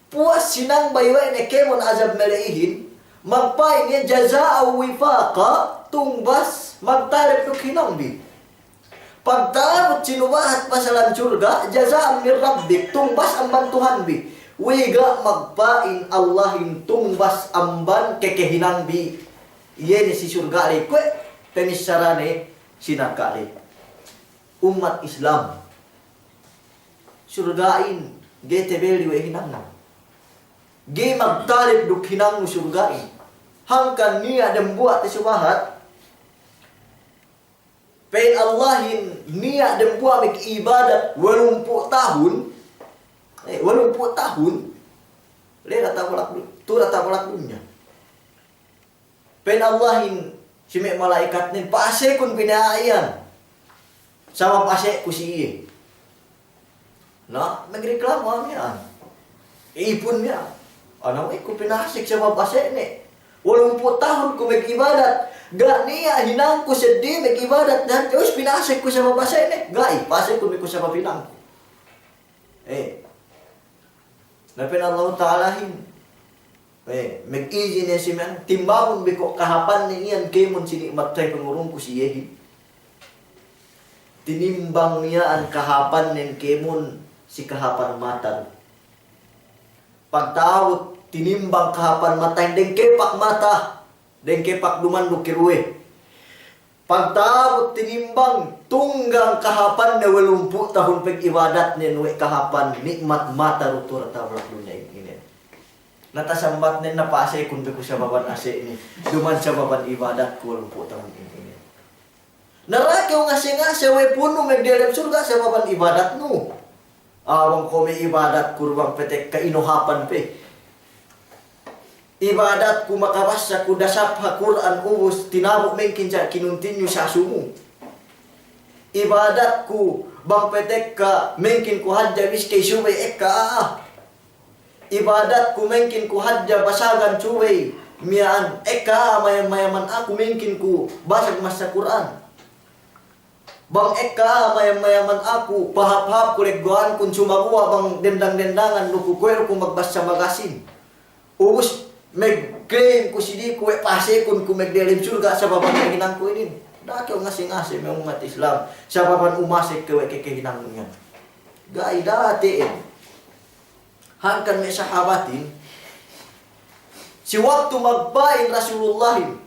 puwas sinangbay we' ne kēmon azab male'ihin, magpa'in iye jaza'an wifaqa, tungbas magtalep duk hinangbi. Pagta'abut sinubahat pasalan surga', jaza'an min rabbik, tungbas amban Tuhanbi. We'ey ga' magpa'in Allahin tungbas amban kekehinangbi. Iye ne si surga' ley kuwe' pamissarane si narka' ley. Ummat Islam. Surga'in ga'i tebelli we' hinangnu. Ga'i magtalep duk hinangnu surga'in. Hangkan niya' dembuwa' tasubahat. Pa'in Allahin niya' dembuwa' mag'ibadat walumpū' tahun, eh, walumpū' tahun, le diyata' bulak du-, tu diyata' bulak dunya. Pa'in Allahin si me' mala'ikatnen, pa'asekun bi ne a'a iyan. Sabab ase'ku si iye. Na, magreklamo a'a miya'an. Ipun miya'an. Ana we' ku pinasek sabab ase'ne. Walumpū' tahun ku mag'ibadat. Ga' niya' hinangku seddili mag'ibadat ne, ubus pinasek ku sabab ase' ne. Ga'i, pasek ku me' ku sabab hinangku. Eh. Na pa'in Allahu Ta'alahin, eh, mag'izin ne si miya'an, timbangun bi ko' kahāpanne iyan kēmon si ni'mat ta'i pangurungku si iyehin. Tinimbang miya'an kahāpannen kēmon si kahāpan mata. Pagta'abut tinimbang kahāpan mata, dengkepak mata, dengkepak duma'in du keruwe. Pagta'abut tinimbang tunggang kahāpanne walumpū' tahun pag'ibadatnen we' kahāpan ni'mat mata du tu diyata' bulak dunya inin. Na tasambatnen na pasekun bi ku sababan ase'ne, duma'in sababan ibadatku walumpū' tahun inin. Na da'a kew ngase'-ngase' we' pu'unnu magdiyalem surga' sababan ibadatnu. Bang kuwe' me' ibadatku du bang petek ka ino hāpan pe. Ibadatku makabassa ku dasapha Kur'an ubus tinabu' mengkin sa' kinuntinyu sa' sumu. Ibadatku bang petek ka mengkin ku hadja bis kay subey ekka a'a. Ibadatku mengkin ku hadja basagan subey miya'an ekka a'a mayam-mayaman aku mengkin ku basag massa Kur'an. Bang ekka mayam-mayaman aku, pahāp-hāp ku leggo'ankun sumaguwa' bang dendang-dendangan nu ku kuwe' du ku magbassa magasin. Ubus magclaim ku si dī ku we' pasekun ku magdiyalem surga' sababan kehinangku inin. Da'a kew ngase'-ngase' me' ummat Islam sababan umasek kew we' kekehinangnu iyan. Ga'i, da'a te'ed. Hangkan me' sahabatin, si waktu magpa'in Rasulullahin,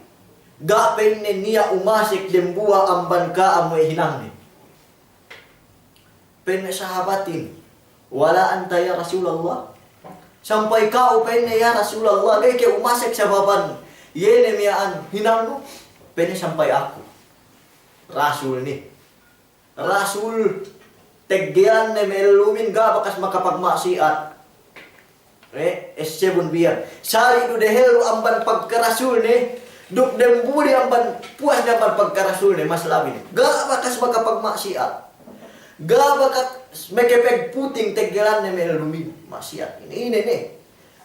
ga' pa'inne niya' umasek dembuwa' amban ka'am we' hinangne. Pa'in me' sahabatin, "Wala anta ya Rasulallah?" Sampay ka'u pa'inne ya Rasulallah, ga'i kew umasek sababan iye ne miya'an hinangnu? Pa'inne, "Sampay aku." Rasul ne. Rasul, teggelanne me' ellumin ga' bakas makapagma'siyat. Eh, essebun biyan. Sali' du dehellu amban pagkarasulne, duk dembuli amban puwasne amban pagkarasulne, mas labi ne. Ga' bakas makapagma'siyat. Ga' bakas makapagputing teggelanne me' ellumin. Ma'siyat ine, ine ne.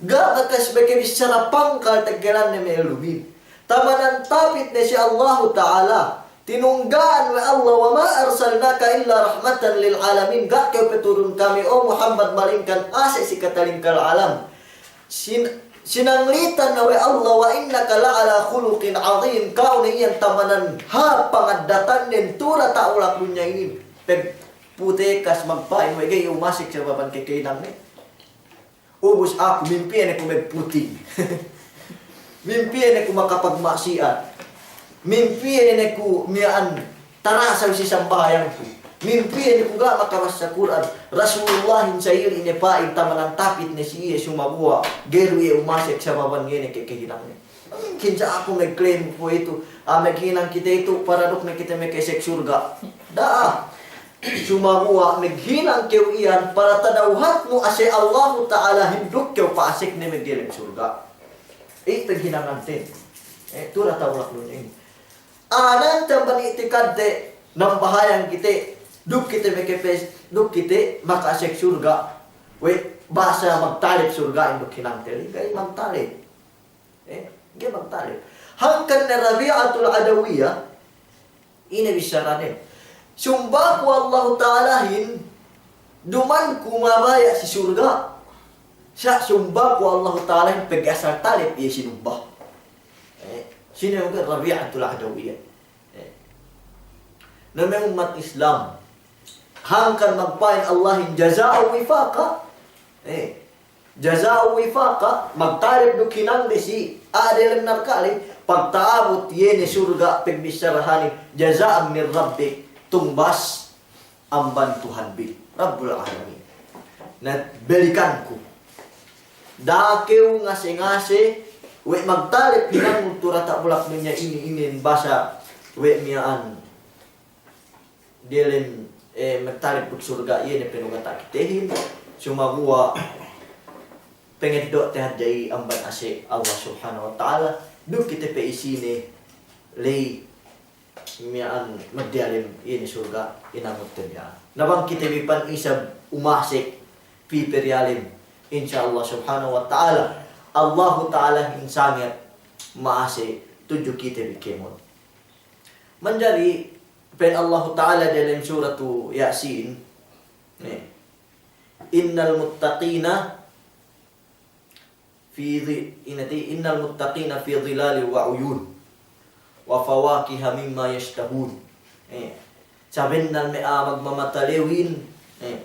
Ga' bakas makabissara pangkal teggelanne me' ellumin. Tamanan tapit ne si Allahu Ta'ala. Tinunggaan we' Allah, "Wa ma arsalnaka illa rahmatan lil alamin." Ga' kew paturun kami, o Muhammad, malingkan ase' si katalingkal alam. Sin-, sinanglitan ne we' Allah, "Wa innaka la'ala khuluqin azim." Ka'u ne iyan tamanan hāp pangaddatannen tu diyata' bulak dunya inin. Pagputekas magpa'in we' ga'i umasek sababan kekehinangne. Ubus aku, mimpiye ne ku magputing. Mimpiye ne ku makapagma'siyat. Mimpiye ne ku miya'an tarasal si sambahayangku. Mimpiye ne ku ga' makabassa Kur'an. Rasulullahin sa'ili' ne pa'in tamanan tapit ne si iye sumaguwa' ga'i du iye umasek sababan iye ne kekehinangne. Mungkin sa' aku magclaim kuwe'itu, ah, maghinang kite itu, para duk ne kite makasek surga'. Da'a. Sumaguwa' maghinang kew iyan, para tadawhatnu ase' Allahu Ta'alahin duk kew pa'asek ne magdiyalem surga'. Iye paghinanganten. Eh, tu diyata' bulak dunya inin. Anante amban i'tikadte, nambahayang kite, duk kite makapes-, duk kite makasek surga'. We' bahasa magtalep surga'in duk hinangte, ga'i magtalep. Eh, ga'i magtalep. Hangkan ne Rabi'atul Adawiyah, ine bissaranen. Sumbaku Allahu Ta'alahin, duma'in ku mabaya' si surga'. Sa' sumbaku Allahu Ta'alahin pegge' asal talep iye sinumba. Eh, sine uga Rabi'atul Adawiyah. Eh. Na me' ummat Islam. Hangkan magpa'in Allahin jaza'an wifaqa. Eh. Jaza'an wifaqa, magtalep duk hinangde si a'a diyalem narka' ley, pagta'abut iye ne surga' pagbissarahanin, jaza'an min rabbik, tungbas amban Tuhanbi, Rabbul Alamin. Na balikanku. Da'a kew ngase'-ngase', we' magtalep hinangnun tu diyata' bulak dunya inin, inin basa we' miya'an. Diyalem, eh, magtalep duk surga' iye ne panugata' kitehin, sumaguwa' pangeddo'te hadja iye amban ase' Allah Subhanahu wa Ta'ala, duk kite pe isine ley miya'an magdiyalem iye ne surga' inangutte miya'an. Na bang kite bi pan isab umasek pī pe diyalem, insya Allah Subhanahu wa Ta'ala, Allahu Ta'alahin sanget ma'ase' tudju kite bi kēmon. Manjari pa'in Allahu Ta'ala diyalem suratu Yasin, ne, innal muttaqina fi dhi-, inati, innal muttaqina fi dhilalin wa uyun, wa fawakiha mimma yashtahun. Eh, sabennal me' a'a magmamatalewin, eh,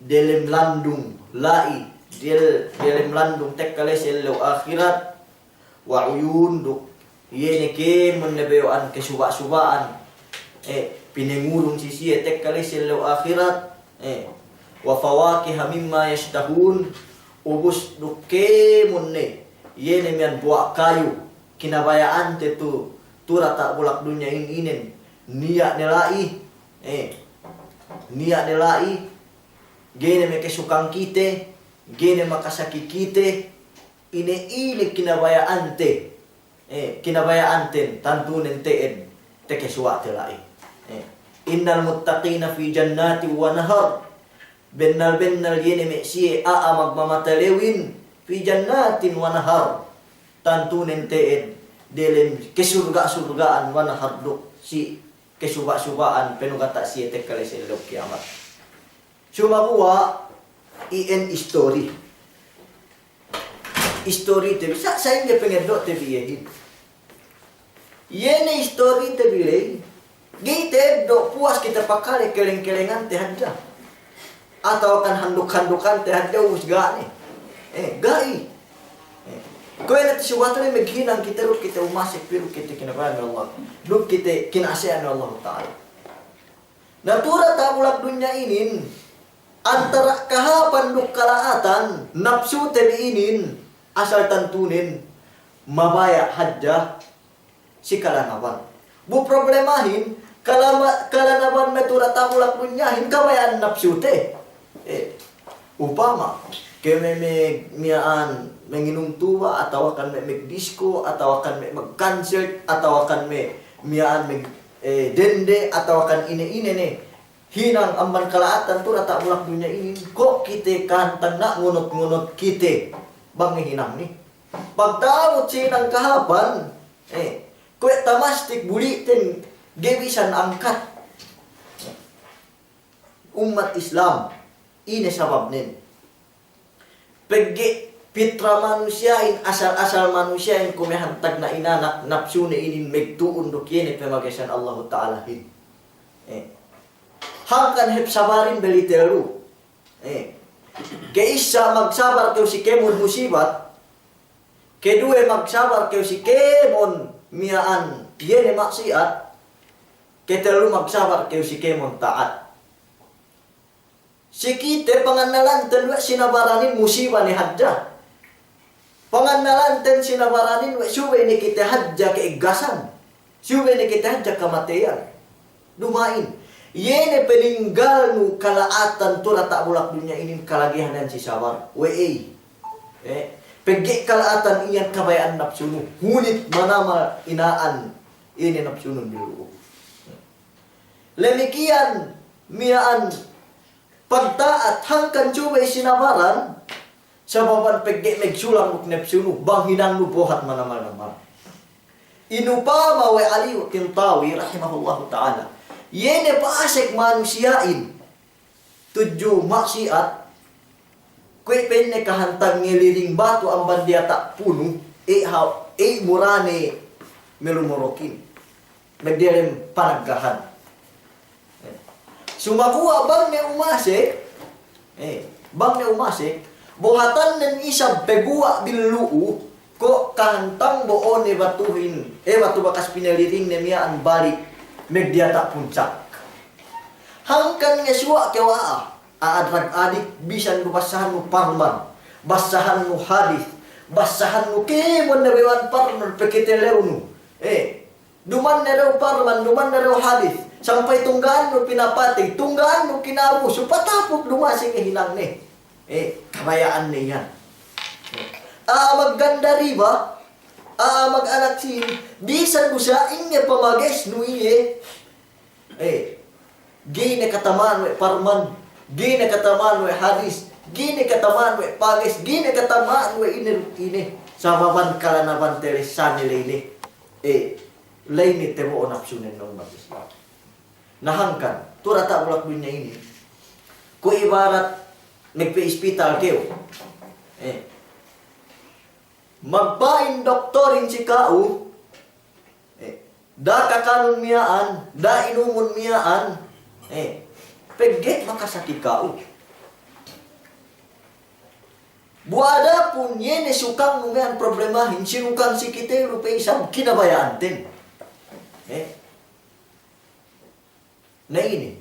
delem landung la'i, del-, delem landung tekka la'i si ellew ahirat, wa uyun, duk iye ne kēmon ne beyo'an kesuba'-suba'an, eh, pinengurung si siye tekka la'i si ellew ahirat, eh, wa fawakiha mimma yashtahun, ubus duk kēmon ne, iye ne miya'an buwa' kayu, kinabaya'ante tu, tu diyata' bulak dunya inin, niya' ne la'i, eh, niya' ne la'i, ga'i ne makasukang kite, ga'i ne makasaki kite, ine-ine kinabaya'ante, eh, kinabaya'anten, tantunen te'ed, takesuwa'te la'i. Eh, innal muttaqina fi jannatin wa nahar. Bennal-bennal iye ne me' siye a'a magmamatalewin, fi jannatin wa nahar. Tantunen te'ed, delem kesurga'-surga'an, wa nahar, duk si kesuba'-suba'an, penugata' siye tekka la'i si ellew kiyamat. Sumaguwa' iyan istori. Istorite bi, sa-, sa'ingge pangeddo'te bi iyehin. Iye ne istorite bi ley, ga'i ta'eddo' puwas kite pakale keleng-kelengante hadja. Atawa kan handuk-handukante hadja ubus ga' ne. Eh, ga'i. Eh, kuwe' ne tisuwat ley maghinang kite duk kite umasek, duk kite kinabaya'an we' Allah. Duk kite kina'ase'an we' Allahu Ta'ala. Na tu diyata' bulak dunya inin, antara kahāpan duk kala'atan, napsute bi inin, asal tantunen mabaya' hadja si kalanaban. Bu problemahin, kalama-, kalanaban me' tu diyata' bulak dunyahin, kabaya'an napsute. Eh, upama, ke me', me' miya'an manginum tuba', atawa kan me', me' disko, atawa kan me' magconcert, atawa kan me', miya'an me', eh, dende, atawa kan ine-ine ne. Hinang amban kala'atan tu diyata' bulak dunya inin, ko' kite kahantang na ngunut-ngunut kite bang hinang ne. Pagta'abut si hinang kahāpan, eh, kuwe' tamastik buli'ten ga'i bisan angkat. Ummat Islam, ine sababnen? Pegge' pitra manusiya'in, asal-asal manusiya'in, kuwe' me' hantag na inanak, napsune inin magtu'un duk iye ne pamagesan Allahu Ta'alahin. Eh. Hangkan hep sabarin beli tellu. Eh. Ke'issa magsabar kew si kēmon musibat. Keduwe magsabar kew si kēmon miya'an iye ne maksiyat. Ketellu magsabar kew si kēmon ta'at. Si kite pangannalanten we' sinabaranin musiba ne hadja. Pangannalanten sinabaranin we' subey ne kite hadja ke'iggasan. Subey ne kite hadja kamateyan. Duma'in. Iye ne paninggalnu kala'atan tu diyata' bulak dunya inin kalagihanan si sabar. We'ey? Eh, pegge' kala'atan iyan kabaya'an napsunu. Hunit manamal ina'an ine napsunun dilu'u. Lemikiyan miya'an pagta'at hangkan subey sinabaran, sababan pegge' magsulang duk napsunu, bang hinangnu bohat manamal-namal. Inupama we' Aliyu Tintawi rahimahullahu ta'ala, iye ne pa'asek manusiya'in tudju maksiyat, kuwe' pa'inne kahantang ngeliring batu amban diyata' punu, e' ha-, e' murane melumorokin. Magdiyalem panaggahan. Sumaguwa' bang ne umasek, eh, bang ne umasek, bohatannen isab paguwa' billu'u, ko' kahantang bo'one batuhin, eh, batu bakas pineliringne miya'an balik magdiyata' puncak. Hangkan ngesuwa' kew a'a, a'a drug addict, bisan du bassahannu parman, bassahannu hadis, bassahannu kēmon ne bewan parman pekitelewnu. Eh, Duman ne dew parman, duman ne dew hadis, sampay tungga'annu pinapatey, tungga'annu kinabusu, patapuk duma'in si hinangne. Eh, kabaya'anne iyan. A'a magganda riba, a'a mag-anak sin, bisan du sa'ingge pamagesnu iye. Eh, ga'i ne katama'an we' parman, ga'i ne katama'an we' hadis, ga'i ne katama'an we' pages, ga'i ne katama'an we' ine, ine. Sababan kalanaban telessane ley ne. Eh, Ley ne te bo'o napsunen me' ummat Islam. Na hangkan, tu' diyata' bulak dunya inin, kuwe' ibarat magpa'ispital kew. Eh. Magpa'in doktorin si ka'u, eh, da'a kakanun miya'an, da'a inumun miya'an, eh, pegge' makasaki ka'u. Bu adapun iye ne sukangnu miya'an problemahin, sinukang si kite lu pe isab kinabaya'anten. Eh. Na inin,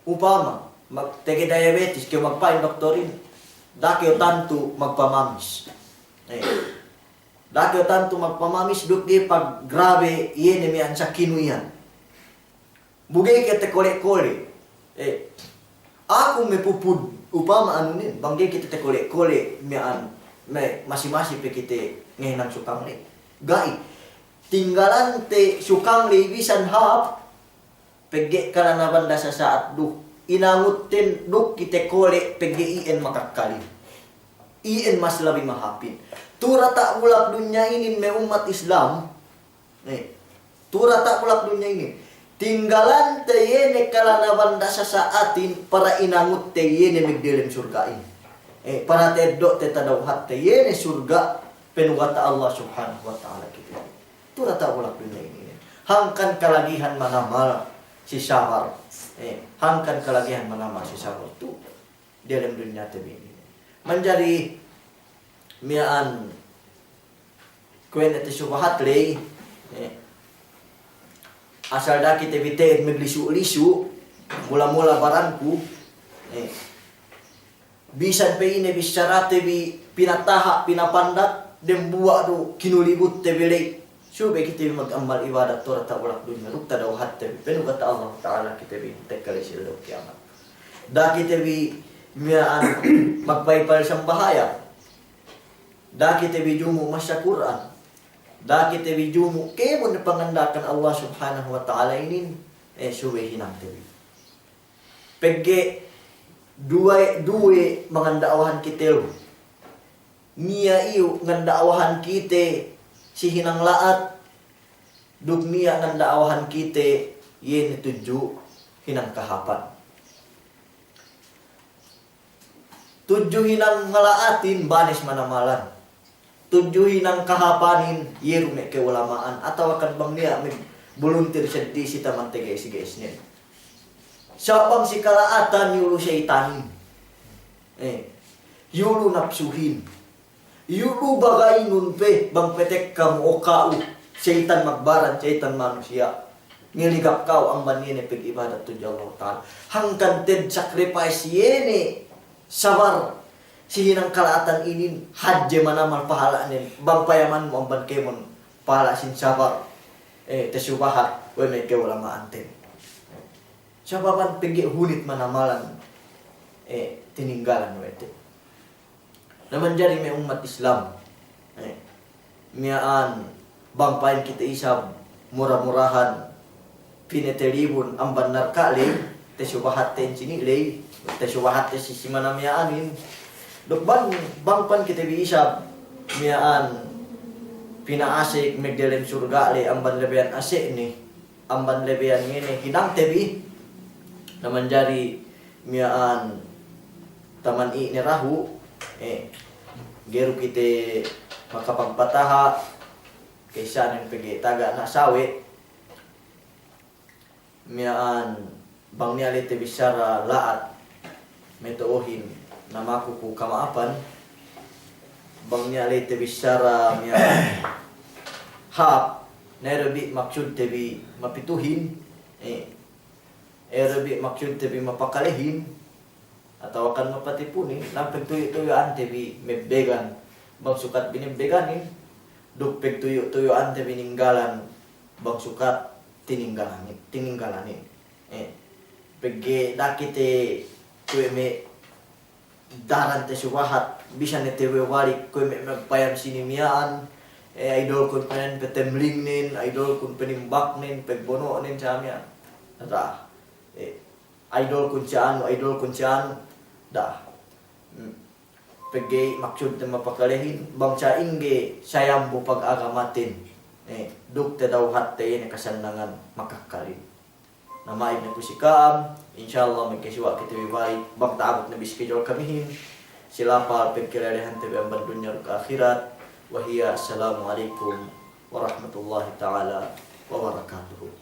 upama, mag-, tege diabetes kew, magpa'in doktorin, da'a kew tantu magpamamis. Eh. Da'a kew tantu magpamamis duk ga'i paggrabe iye ne miya'an sakinu iyan. Bu ga'i kite kole'-kole'. Eh. Aku me' pupud, upama anunen, bang ga'i kite takole'-kole' miya'an, me' masi-masi pe kite ngahinang sukang ley. Ga'i. Tinggalante sukang ley bisan hāp, pegge' kalanaban da sasa'at du. Inangutten duk kite kole' pegge' iyan makakkalin. Iyan mas labi mahāpin. Tu' diyata' bulak dunya inin me' ummat Islam, eh, tu' diyata' bulak dunya inin, tinggalante iye ne kalanaban da sasa'atin para inangutte iye ne magdelem surga'in. Eh, para ta'eddo'te tadawhatte iye ne surga' penugata' Allah Subhanahu wa Ta'ala kite. Tu' diyata' bulak dunya inin. Hangkan kalagihan manamal si sabar. Eh, hangkan kalagihan manamal si sabar tu' diyalem dunyate bi inin. Manjari miya'an kuwe' ne te subahat ley, eh, asal da'a kite bi te'ed maglisu'-lisu', mula-mula baranku, eh, bisan pe ine bissarate bi pinataha', pinapandak, dembuwa' du kinulibutte bi ley. Subey kite bi mag'ammal ibadat tu' diyata' bulak dunya, duk tadawhatte bi penugata' Allah Ta'ala kite bi tekka ley si ellew kiyamat. Da'a kite bi miya'an magpaypal sambahayang. Da'a kite bi jumu' masa Kur'an. Da'a kite bi jumu' kēmon panganda'akan Allah Subhanahu wa Ta'ala inin, eh, subey hinangte bi. Pegge' duwe, duwe manganda'awahan kite lu. Niya' iyu' nganda'awahan kite si hinang la'at, duk niya' nganda'awahan kite iye ne tudju hinang kahāpan. Tudju hinang ngala'atin banes manamalan. Tudju hinang kahāpanin, iye du me' ka'ulama'an, atawakan bang niya' magbuluntir seddili si taman tage'es-ge'esnen. Sa' bang si kala'atan iyu' lu seyitanin. Eh, iyu' lu napsuhin. Iyu' lu bagayinun pe, bang petek kamu o ka'u, seyitan magbaran, seyitan manusiya'. Ngeligap ka'u amban iye ne pag'ibadat tudju Allah Ta'ala. Hangkan te'ed sacrifice iye ne sabar si hinang kala'atan inin, hadje manamal pahala'nen, bang payamanmu amban kēmon pahala' sin sabar, eh, tasubahat we' me' ka'ulama'anten. Sababan pegge' hunit manamalan, eh, tininggalan we' te. Na manjari me' ummat Islam, eh, miya'an bang pa'in kite isab mura-murahan pinatalibun amban narka' ley, tasubahatte sini' ley, tasubahatte si, si mana miya'anin. Duk bang, bang pa'in kite bi isab miya'an pina'asek magdelem surga' ley amban lebeyan asekne, amban lebeyan ngene hinangte bi, na manjari miya'an taman i' ne dahu', eh, ga'i du kite makapagpataha', ka'issanen pegge' taga' na sawe', miya'an bang niya' ley tabissara la'at, meto'ohin, na maku ku kama'apan, bang niya' ley tabissara miya'an hāp, na ere bi maksudte bi mapituhin, eh, ere bi maksudte bi mapakalehin, atawakan mapatipunin, na pagtuyu'-tuyu'ante bi mebbegan, bang sukat binebbeganin, duk pagtuyu'-tuyu'ante bi ninggalan, bang sukat tininggalanin, tininggalanin. Eh, pegge' da'a kite kuwe' me' daran tasubahat, bisan ne te we' balik kuwe' me' magpayam sini miya'an, eh, idolkun penen patemlingnen, idolkun panimbaknen, pagbono'nen sa miya'an. Da'a. Eh, idolkun si anu, idolkun si anu. Da'a. Hmm. Pegge' maksudte mapakalehin, bang sa'ingge sayambu pag'agamaten. ne, duk tadawhatte ine kasannangan makakkalin. Na ma'id ne ku si ka'am, insya Allah magkasuwa' kite bi balik bang ta'abut ne bi schedule kamihin, si lapal pagkalelehante bi amban dunya duk ahirat, wa hiya assalamu alaikum warahmatullahi ta'ala wabarakatuh.